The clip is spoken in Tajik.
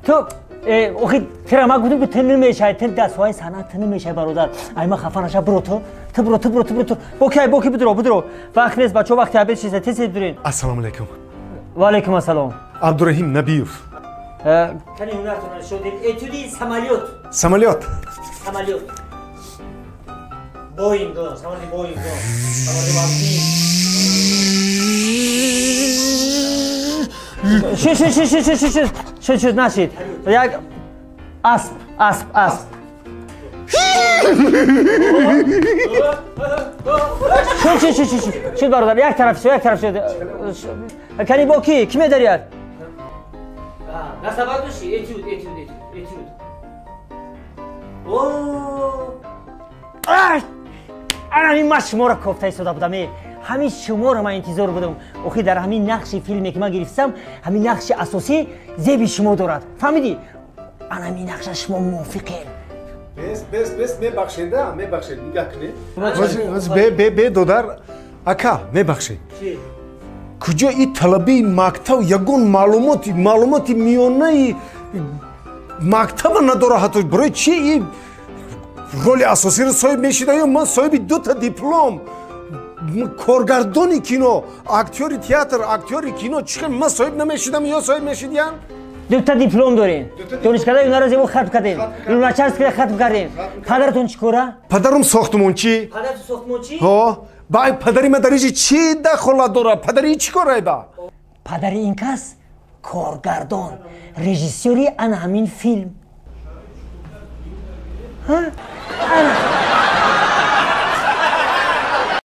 Ту охи тира ма гуфтам, ки ту намешавӣ, ту дастҳои санъат ту намешавӣ, бародар. Ай ма хафа наша, биро ту. Ту биро, ту биро, ту биро, ту. Бо ки бидро, бидро. Вақт нест, бачаҳо, вақти обед шиста, тез дурин. Ассалому алайкум. Ва алайкум ассалом. Абдураҳим Набиев. Кани ҳунартонро нишон диҳед. Этюди самолёт. Самолёт. Самолёт. Боинг, самолёти Боинг, самолёти вазмин. Шуд, шуд, шуд, шуд, шуд, шуд, шуд, шуд, нашид. Як асп, асп, асп. Шуд, шуд, шуд, шуд, шуд, бародар, як тараф шуд, як тараф шуд. Кани бо ки? Ки медарияд? Насабат дошти? Этюд, этюд, этюд, этюд. Ана ҳамин ман шуморо кофта истода будам. Ҳамин шуморо ман интизор будам. Охи дар ҳамин нақши филме, ки ман гирифтам, ҳамин нақши асосӣ зеби шумо дорад. Фаҳмидӣ? Ана ҳамин нақша шумо мувофиқем. Бес, бес, бес, мебахшед, мебахшед, нигаҳ кунед. Бе, бе, бе, додар, ака, мебахшед. Куҷо и талабаи мактаб ягон маълумоти миёнаи мактаба надора, ҳатто барои чи и роли асосиро соҳиб мешида? Ё ман соҳиби дута диплом, коргардони кино, актёри театр, актёри кино, чӣ хел ман соҳиб намешидам ё соҳиб мешидиян? Дута диплом дорем. Донишкадаи ҳунарро зебо хатм кардем. Луначарскиро хатм кардем. Падаратон чӣ кора? Падарам сохтмончӣ. Падаратон сохтмончӣ? Ҳо. Ба падари ман дар инҷи чӣ дахолат дорад? Падари чӣ кора ба? Падари ин кас коргардон, режиссёри ана ҳамин филм. Ана.